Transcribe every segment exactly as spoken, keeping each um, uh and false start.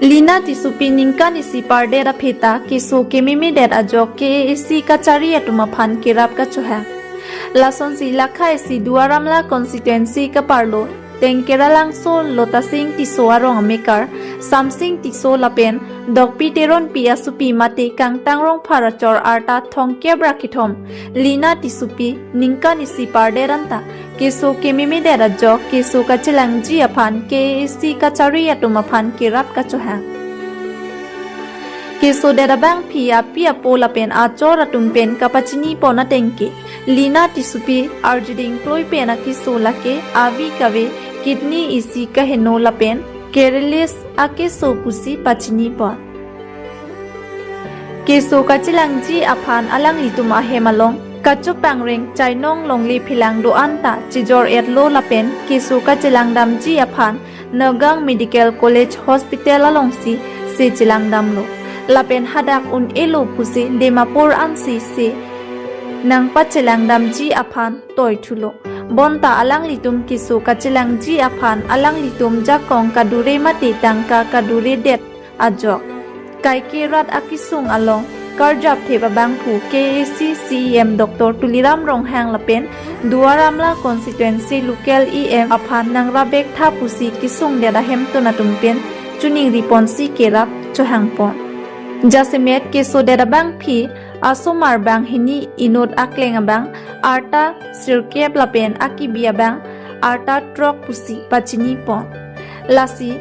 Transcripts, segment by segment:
Lina Tissopi ningkan isi pardet aphi ta keso kememedet ajok K A A C kachari atum aphan kerap kachohang. Lasonsi lakha isi Duar Amla constituency kaparlo Tengkeralangso Lotasing Tisso arong amekar Samsing Tisso lapen Dokpi Teronpi asopi mate Kangtang Rongphar achor arta thomkep ra kethom Lina Tissopi ningkan isi pardet anta keso kememedet ajok keso kachelangji aphan K A A C kachari atum aphan kerap kachohang. Kesodet abangphi api apo lapen achor atum pen kapachini pon ateng ke Lina Tissopi arjuding kloi pen akeso lake avi kave kidney isi kaheno lapen careless akeso pusi pachini pon. Keso kachelangji aphan alanglitum ahem along kachopangreng chainong longle phelang do-an ta chejor-etlo lapen keso kachelangdamji aphan Nagaon Medical College Hospital alongsi se chelangdamlo. Lapen hadak un-elo pusi Dimapur ansi se nangpachelangdamji aphan toithulo. Bonta alanglitum keso kachelangji aphan alanglitum jakong kadure mate tangka kaduredet ajok kaike rat akesung along karjapthip abangphu K A A C C E M Doctor Tuliram Ronghang lapen Duar Amla constituency local E M aphan nangrap vektha pusi kesungdet ahemtun atum pen choningri ponsi kerap chohang pon. Jasemet kesodet abangphi asomar banghini inut akleng abang arta sirkep lapen akibi abang arta throk pusi pachini pon. Lasi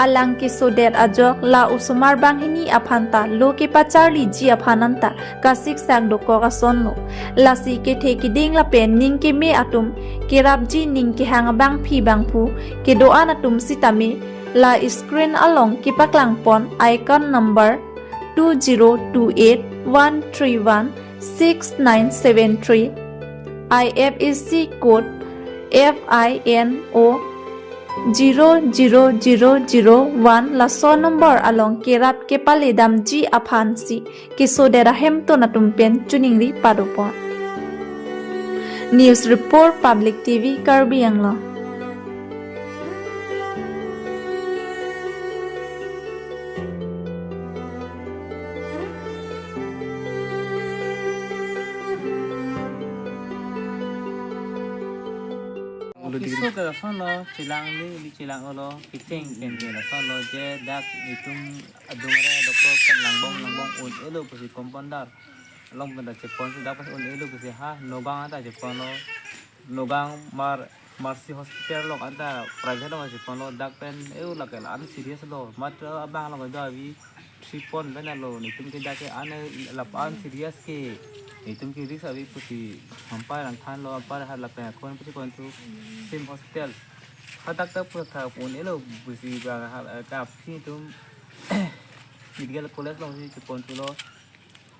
alang kesodet ajok la osomar banghini aphan ta lo kepacharliji aphan anta kasiksak dokok asonlo. Lasi kethe keding lapen ning keme atum kerapji ning kehang abangphi bangphu kedo-an atum sitame la screen along kepaklang pon account number two zero two eight one three one six nine seven three, I F S C code F I N O zero zero zero zero one laso number along kerap kepaledamji aphansi kesodet ahemtun atum pen choningri pado pon. News report, Public T V Karbi Anglong. Office ke lason lo, chelang li, li chelang lo, kecheng pen ke lason lo, je dak itum adung re doktor pen langbong langbong un-elo pusi compounder along pen ta chepon si dak pas un-elo pusi ha Nagaon anta chepon lo, Nagaon Mer- Mercy Hospital along anta private along chepon lo, dak pen eu lake la-an serious lo, matra abang along do avi three point pen lo, netum ke dak ke an lap an serious ke, netum ke risk avi pusi hampai lang than lo, hampai ha lapen akon pusi kon tu same hospital. Hadak ta pura tha pon elo pusi ba ha ta aphi tum medical college alongsi chepon thulo.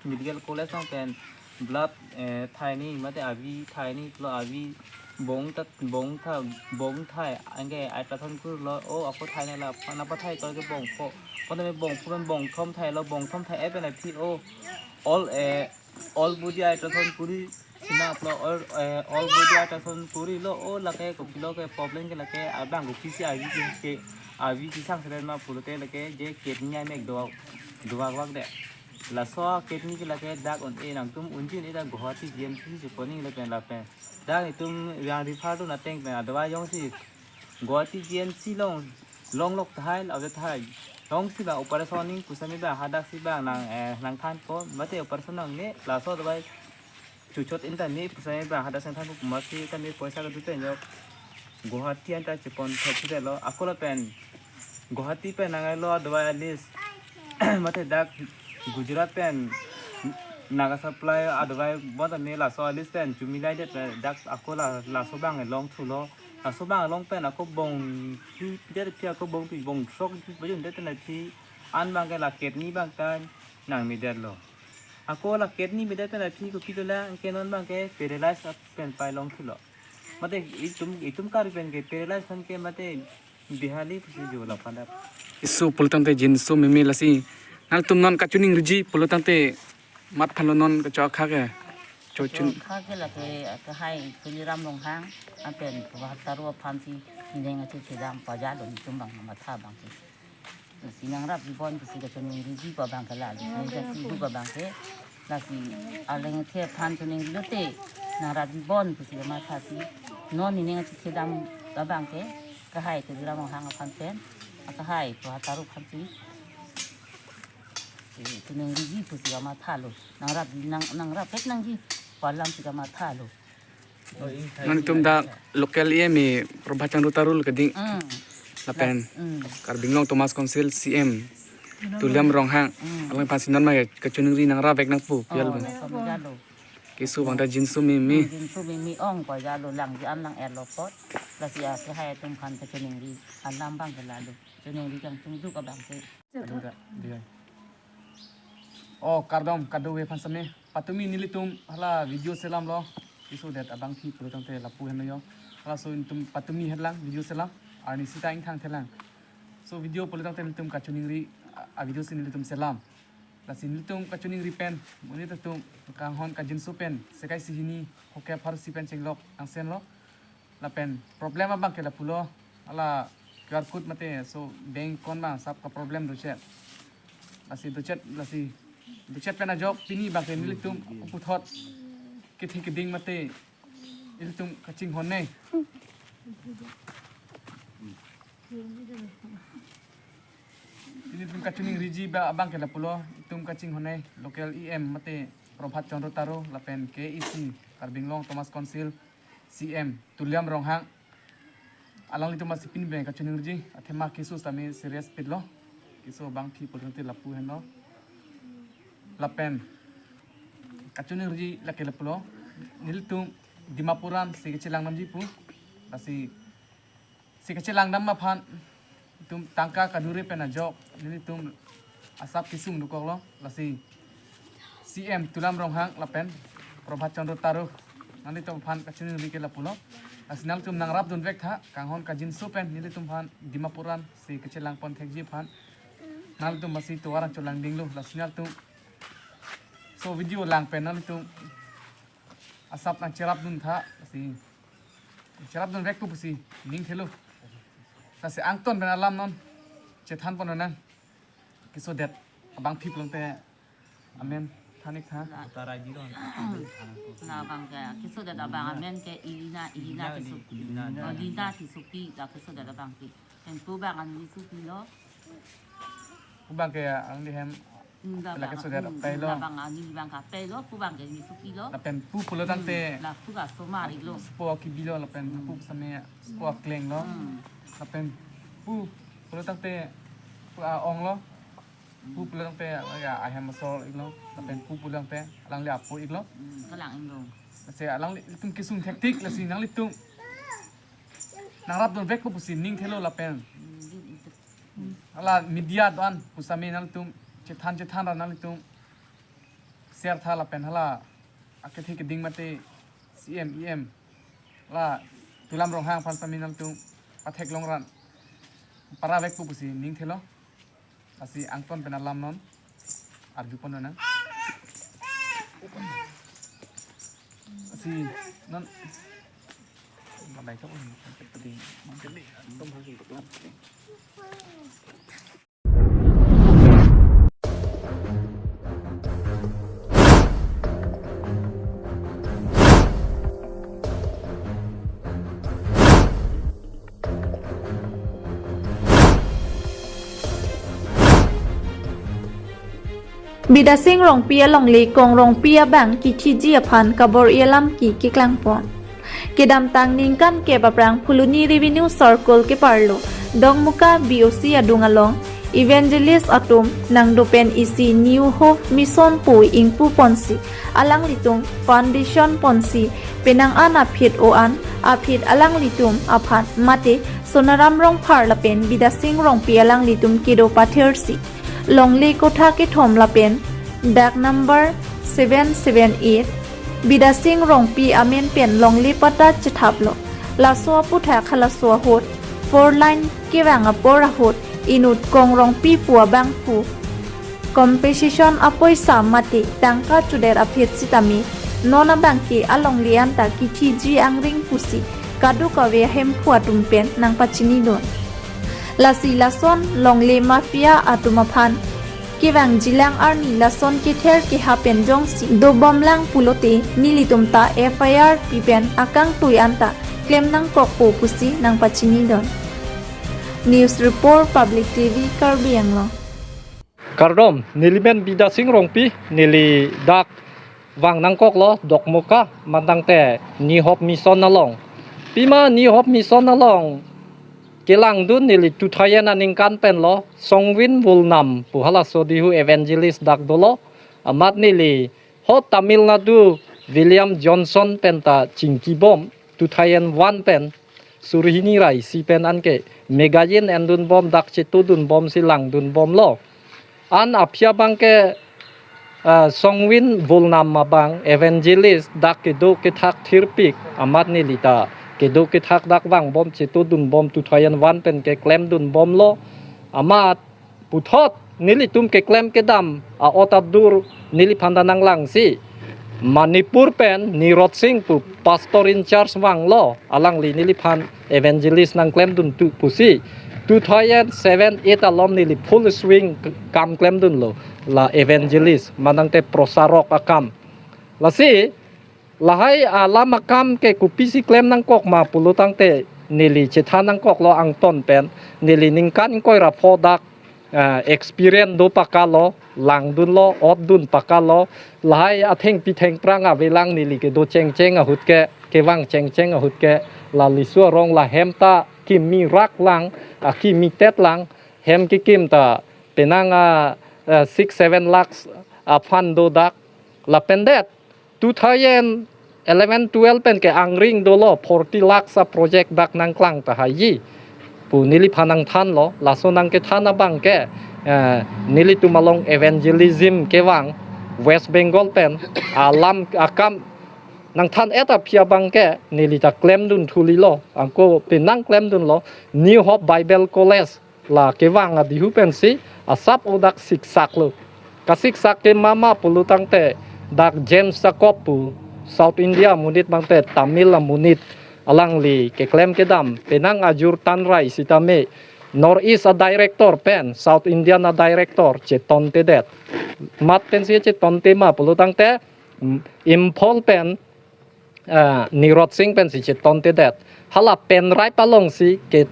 Medical college along pen blood, eh, thaini mate avi thaini lo, avi bong ta bong tha bong thai anke ultrasound kurlo, o ako thaini la nangpathai ko ke bong pho, pho me bong pho pen bong thom thailo, bong thom thai e pen aphi o all, eh, all body ultrasound kuri sinaplo, all, eh, all body ultrasound kurilo, o lake kopilo ke problem ke lake abang kopisi avi ke, ke avi kesang seren ma pulote lake je kidney amek do, dovak vakde. Laso kidney ke lake dak un-e, nangtum unji un-e dak Guwahati G M C si chepon nang lapen lapen dak itum yang refer dun ateng pen adava jongsi Guwahati G M C along longlok tahai, lave tahai. Longsi ba operation nang pusitame ba hadak si ba nang, eh, nang than pon, mate operation nangne, laso adava chuchot anta me pusitame ba hadak si nang than pon, kumasi tame poisa kedo pen jok Guwahati anta chepon thot si lo, ako lapen Guwahati pen nang lo adava a list. Mate dak Gujarat pen Naga Supply adava bon tame laso a list pen chomilai det, dak ako la laso abang long thulo. Laso abang long pen ako bong pi pidet pi, ako bong pi bong throk pi pajun det na phi an abang ke la kidney abang ta nangmedet lo. Ako la kidney medet pen aphi kopi dolang, anke non abang ke paralyze pen pai long thulo. Mate itum, itum Karbi pen ke paralyze aphan ke mate bihali pusi jo la phan dak. Keso pulo tangte jinso meme lasi nangtum non kachoningriji pulo tangte mat aphan lo non kacho akha ke. Cho chun. Kacho akha ke lake, ke hai Tuliram Ronghang, apen Bhattaro aphansi neng achi thedam paja dun itum abang matha abangsi. Si nangrapji bon pusi kachoningriji ko abang ke lalo. Nang jati du ko abang ke. Lasi alangli aphan choningri lote nangrapji bon pusi kamathasi. Non nening achi kedam abang ke. Kahai Tuliram Ronghang aphan pen. Akahai Prabhat Taro aphan si. Eh, choningriji pusi kamathalo. Nangrap nang nangrap pet nangji. Ko alam si kamathalo. Nangtum dak local E M E Prabhat Chandra Taro keding. Hmm. Lapen Hmm. Karbi Anglong Autonomous Council C M Tuliram Ronghang. Hmm. Alangli aphan si non ma kachoningri nangrap vek nangpo, Oh, pial bang. Laso jalo. Keso abang ta jinso mimi. Hmm, jinso mimi ong ko jalo, langji an lang-etlo apot. Lasi akahai atum aphan kachoningri alam abang ke lalo. Choningri kangtung du ko abang ke. Aduh, dak, dia. Oh, kardom, kadokave aphan same. Patumi nelitum hala video selamlo. Keso det abangpi pulo tangte lapu henlo yo. Halaso nelitum patumi henlang video selam. Arni sita ingthang thelang. So video pulo tangte nelitum kachoningri a, a video si nelitum selam. Lasi nelitum kachoningri pen, monit atum kanghon kajinso pen, sekai si hini, hoke pharo si pen chenglok angsenlo. Lapen problem abang ke lapulo, hala Q R code mate so bank account abang asap ka problem dochet. Lasi dochet, lasi dochet pen ajok pini abang ke nelitum puthot kethe keding mate ilitum kachinghon ne. Ilitum kachoningriji ba abang ke lapulo, itum kachinghon ne local E M mate Prabhat Chandra Taro lapen K A A C Karbi Anglong Autonomous Council C M Tuliram Ronghang. Alanglitum masi pini abang kachoningriji, athema keso sitame serious pitlo. Keso abangpi pulo tangte lapu henlo. Lapen kachoningriji lake lapulo. Nelitum Dimapur an si kachelang damji pu. Lasi si kachelang dam aphan itum tangka kadure pen ajok nelitum asap kesung dokoklo. Lasi C M Tuliram Ronghang lapen Prabhat Chandra Taro nanglitum aphan kachiningri ke lapulo. Lasi nangtum nangrapdun vek tha, kanghon kajinso pen nelitum aphan Dimapur an si kachelang pon thekji aphan. Nangtum masi tovar an cholang dinglo, lasi nangtum so video lang pen nangtum asap nangcherapdun tha, lasi cherapdun vek pu pusi ning thelo. Lasi angton pen alam non chethan pon nang. Keso det abangpi pulo tangte amen than ik tha. La, Utara ji don. La abang ke, keso det abang amen ke Ilina, Ilina Ilina Tisupi. Ilina. Oh, Lina Tisupi, la keso det abangpi. Pen pu abang an Tisupi lo. Pu abang ke alangli hem Hmm, la la abang, keso det hmm, apai lo. La abang ani abang kapai lo, pu abang ke Tisupi lo. Lapen pu pulo tangte Hmm, la pu asomar iklo. Sepo kebi lo, lapen Hmm. pu sitame sepo akleng lo. Hmm. Lapen pu pulo tangte pu a-ong lo. Pu pulo tangte ya ahem asor iklo. Lapen pu pulo tangte alangli apo iklo. Hmm, kalang iklo. Lasi alanglitum kesung thektik, lasi nanglitum nangrapdun vek pu pusi ning thelo lapen Hmm, di, di, di. Hala media do-an pu sitame nangtum chethan chethan ra nangtum share tha lapen hala akethe keding mate C M E M la Tuliram Ronghang aphan sitame nangtum pathek long ran para vek pu pusi ning thelo. Lasi angton pen alam non arju pon nang. Lasi non Malai ka un, pati. Bidasing Rongpi alongle Kong Rongpi abang kithiji aphan kabor-i alam ke keklangpon. Kedamtang ningkan kep aphrang Phuloni Revenue Circle keparlo Dongmuka B O C adung along Evangelist atum nangdo pen isi New Hope Mission pu ingpu ponsi alanglitum foundation ponsi penang an aphi o-an aphi alanglitum aphan mate Sonaram Rongphar lapen Bidasing Rongpi alanglitum kedo pathersi longle kotha kethom lapen dak number seven seven eight Bidasing Rongpi amen pen longle patta chethaplo. Laso aputhak halaso ahut four lane kevang apor ahut inut Kong Rongpi pu abang pu compensation apoisa mate tangka chudet aphi sitame non abang ke alongle anta kithiji angring pusi kadokave ahemphu atum pen nangpachinidun. Lasi lason longle mafia atum aphan kevangjilang arni lason kether keha pen jongsi dobomlang pulote nelitum ta F I R pipen akangtui anta klem nangkokpo pusi nangpachinidun. News Report, Public T V, Karbi Anglong. Kardom, nelimen Bidya Sing Rongpi, neli dak vang nangkoklo Dokmoka, mantangte New Hope Mission along. Pima New Hope Mission along kelangdun neli two thousand aningkan penlo, Songwin Volnam pu halaso dihu evangelist dak dolo, amat neli ho Tamil Nadu William Johnson penta chingkibom, two thousand one pen, suri hini ra isi pen anke magazine endunbom, dak chetodunbomsi langdunbomlo. An aphi abangke, ah, Songwin Volnam abang evangelist dak kedo kethak thirpik, amat neli ta kedo kethak dak vangbom, chetodunbom, two thousand one pen keklemdunbomlo. Amat puthot nelitum keklem kedam a-ot adur neliphan ta nanglangsi Manipur pen Nirot Sing pu pastor in charge vanglo, alangli neliphan evangelist nangklemdun tu pusi two thousand seven eight alom neli full swing k-, kam klemdunlo la evangelist, mantangte prosarok akam. Lasi lahai alam akam ke kopisi klem nangkok ma pulotangte neli chethan nangkoklo angton pen, neli ningkan ingkoi ra pho dak, eh, experience do pakalo, langdunlo, otdun pakalo, lahai athengpi thengphrang avelang neli kedo chengcheng ahut ke, kevang chengcheng ahut ke, la Lisu arong la hem ta kimi rak lang, akimi tet lang, hem kekim ta penang a, eh, six seven lakhs a fund do dak, lapen det two thousand eleven twelve pen ke angring dolo, forty lakhs a project dak nangklang tahai pu neliphan nangthanlo. Laso nangkethan abangke, eh, nelitum along evangelism kevang West Bengal pen alam akam nangthan-et aphi abangke neli ta klemdun thulilo, anke penang klemdunlo, New Hope Bible College la kevang adihu pensi asap o dak siksaklo. Kasiksak ke mama pulotangte dak James Jacob pu South India amonit bangte Tamil amonit, alangli keklem kedam penang ajur tanrai sitame North East a director pen South Indian a director chetontedet. Mat pensi chetonte ma pulotangte, mm, Imphal pen, ah, Nirot Sing pensi chetontedet. Hala Penraip alongsi ke,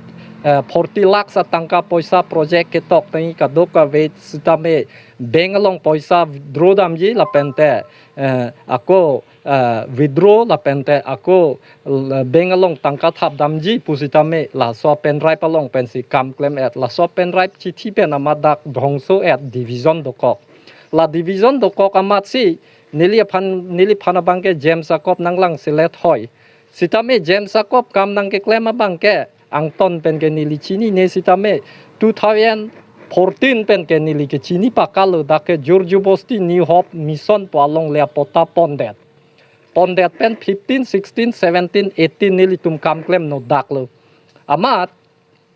ah, forty lakhs a tangka poisa project ketok tangji, kadokave sitame bank along poisa withdraw damji lapente, eh, ako, eh, withdraw lapente ako, eh, bank along tangka thapdamji pusitame laso Penraip along pensi kam klem-et. Laso Penraip chithi pen amat dak dhongso-et division dokok. La division dokok amatsi neliphan, neliphan abangke James Jacob nanglangselet hoi. Sitame James Jacob kam nangkeklem abangke angton penke neli chinine sitame two thousand fourteen penke neli kechini pakalo, dak ke jurjubosti New Hope Mission pu alongle apota pondet. Pondet pen fifteen, sixteen, seventeen, eighteen nelitum kam klemno daklo. Amat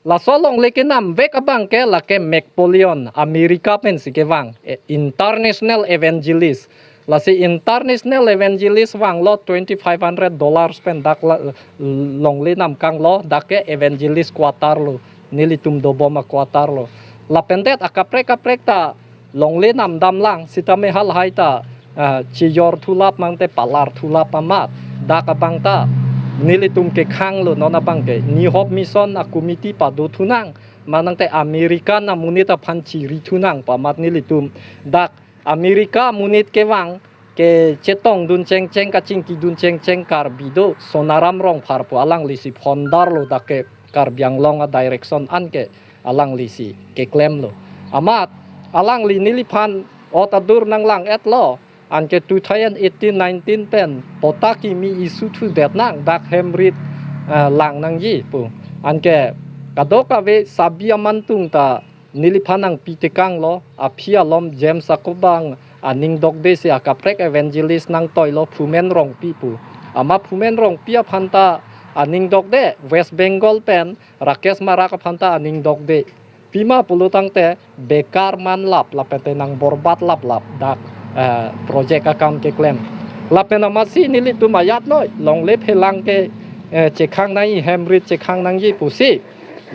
laso longle kenamvek abangke lake McPolion, America pensi kevang, eh, international evangelist. Lasi international evangelist vanglo twenty five hundred dollars pen dak la, longle namkanglo, dak ke evangelist quarter lo, nelitum dobom a quarter lo. Lapendet akaprek kaprek ta longle namdamlang sitame halahai ta, ah, chijor thulap mangte palar thulap amat. Dak abang ta nelitum kekhanglo, non abangke New Hope Mission a committee padothunang, manangte American amonit aphan chirithunang pu amat nelitum dak America amonit kevang kechetongdun chengcheng, kachingkidun chengcheng Karbi do, Sonaram Rongphar pu alanglisi phondarlo, dak ke Karbi Anglong a direction anke alanglisi keklemlo. Amat alangli neliphan ot adur nanglang-etlo, anke two thousand eighteen nineteen pen pota kimi issue thudet nang, dak hem rit, eh, lang nangji pu. Anke kadokave sabi amantung ta neliphan nangpitekanglo, aphi alom James Jacob abang aning dokde si akaprek evangelist nangtoilo, Phumen Rongpi pu. Amat Phumen Rongpi aphan ta aning dokde, West Bengal pen Rakesh Marak aphan ta aning dokde. Pima pulotangte bekar manlap lapente nangborbat laplap dak, eh, project akam keklem. Lapen amatsi nelitum ajat noi, longle phelang ke, eh, chekhang nangji, hem rit chekhang nangji pusi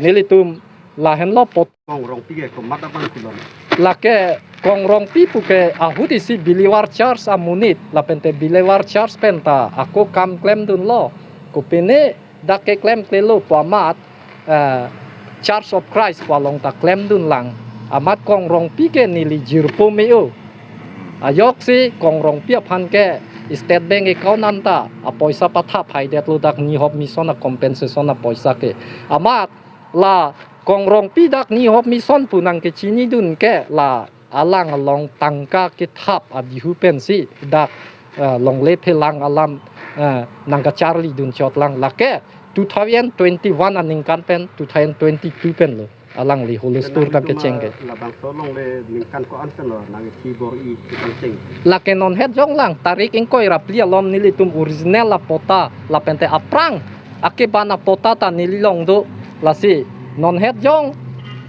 nelitum Lahenlo pot. Kong Rongpi ke komat abang kulon. Lake Kong Rongpi puke ahut isi Believer Church amonit, lapente Believer Church penta ako kam klemdunlo. Kopine dak ke klemklelo pu amat, eh, Church of Christ pu along ta klemdunlang. Amat Kong Rongpi ke neli jirpo me-o. Ajoksi Kong Rongpi aphan ke State Bank account anta apoisa pathap haidetlo dak New Hope Mission a compensation apoisa ke. Amat la Kong Rongpi dak New Hope Mission pu nangkechinidun ke la alang along tangka kethap adihu pensi dak, eh, longle phelang alam, eh, nangkacharlidun chotlang. Lake two thousand twenty-one aningkan pen two thousand twenty-two penlo alangli hulustur dak kecheng ke. Labangso longle ningkan ko-an penlo nangthi bor-i kecheng. Lake non het jonglang tarik ingkoi ra phli alom nelitum original apota lapente aphrang akeban apota ta neli long do. Lasi non het jong,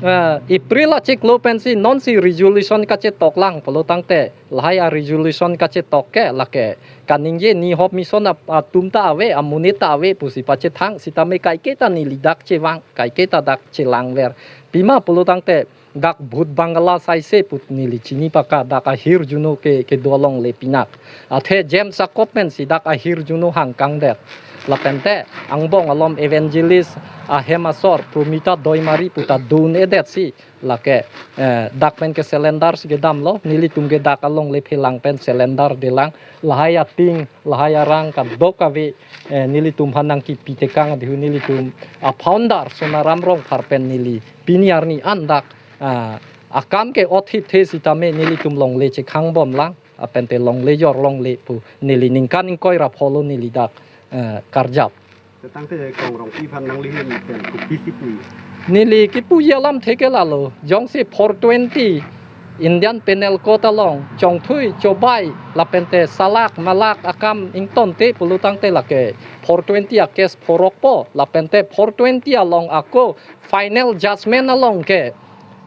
eh, April achiklo pensi nonsi resolution kachetoklang pulo tangte lahai a resolution kachetok ke lake kaningje New Hope Mission ap-, atum ta ave, amonit ta ave pusi pachethang sitame kaiketa neli dak chevang, kaiketa dak chelangver. Pima pulo tangte dak Bhut Bangla saise put neli chini paka dak ahirjuno ke, kedo alongle pinak. Athe James Jacob pensi dak ahirjuno hangkangdet. Lapente angbong alom evangelist ahem asor Promita Doimari puta dun-edetsi lake, eh, dak pen ke cylinder si kedamlo, nelitum ke dak alongle phelang pen cylinder delang, lahai ating, lahai arang kadokave, eh, nelitum aphan nangkipi tekang adihu nelitum a founder Sonaram Rongphar pen neli pini arni an dak, ah, akam ke othip the sitame nelitum longle chekhangbomlang, apente longle jor longle pu neli ningkan ingkoi ra pholo neli dak, eh, karjap. Tangte Kong Rongpi aphan nangli ahin pen kopisi pu? Neli kipuji alamthe ke lalo, jongsi four twenty Indian Penal Code along chongthui chobai lapente salak malak akam ingtonte pulo tangte lake four twenty a case phorokpo lapente four twenty along ako final judgment along ke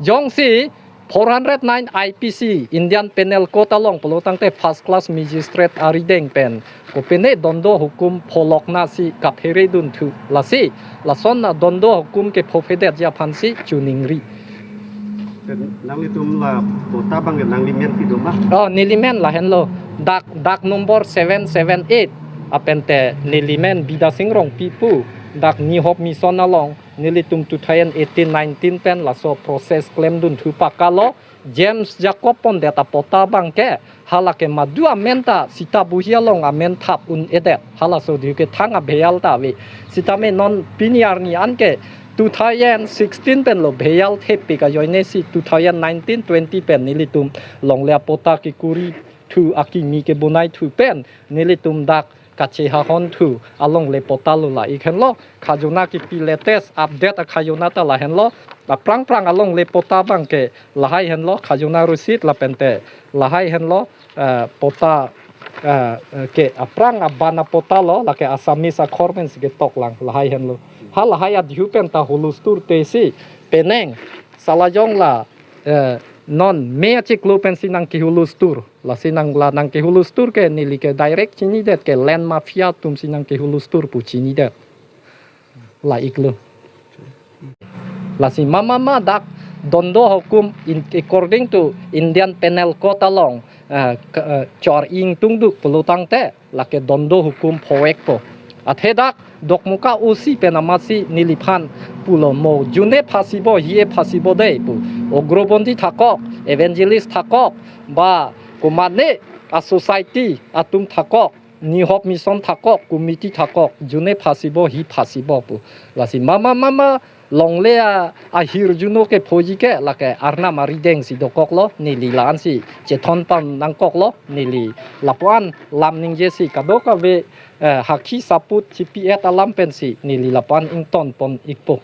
jongsi four hundred nine I P C Indian Penal Code along pulo tangte first class magistrate arideng pen kopine dondo hukum pholoknasi kapheredunthu, lasi lason a dondo hukum ke phophedet aphansi choningri. Te nanglitum la pota abang nangli men pidoma? Oh, neli men lahenlo. Dak, dak number seven seven eight. Apente neli men Bidya Sing Rongpi pu. Dak New Hope Mission along nelitum two thousand eighteen nineteen pen laso process klemdunthu pakalo. James Jacob pondet apota abang ke halake madu amen ta sita buhi along amen thap un-edet. Halaso diu ke thang abheyal ta ave. Sitame non pini arni an ke two thousand sixteen penlo bheyal thepik ajoine si two thousand nineteen twenty pen nelitum longle apota kekurithu akimi kebonaithu pen nelitum dak kachehahonthu alongle pota lo la-ik henlo. Khajona kipi latest update akhajona ta lahenlo. Aphrang phrang alongle pota abang ke lahai henlo, khajona receipt lapente lahai henlo, eh, pota, eh, eh, ke aphrang aban apota lo, lake Assamese akhor pensi ketoklang lahai henlo. Ha lahai adihu pen ta hulusturte si penang salajong la, eh, non May achiklo pensi nangkehulustur. Lasi nang la nangkehulustur ke neli ke direct chinidet ke land mafia atumsi nangkehulustur pu chinidet. La-iklo. Lasi mama ma dak dondo hukum in, according to Indian Penal Code along, eh, ke, eh, chor ingtungduk pulo tangte lake dondo hukum phovekpo. Athe dak Dokmoka O C pen amatsi neliphan pulo mo, june phasibo, hie phasibo dei pu. Ugrobondi thakok, evangelist thakok, ba komatne a society atum thakok, New Hope Mission thakok, committee thakok, june phasibo, hie phasibo pu. Lasi mama mama longle a, ahirjuno kephoji ke lake Arnam arideng si dokoklo, neli la-ansi chethonpon nangkoklo, neli lapu-an lam ningjesi kadokave, eh, hakhi saput chipi-et alam pensi neli lapu-an ingtonpon-ikpo.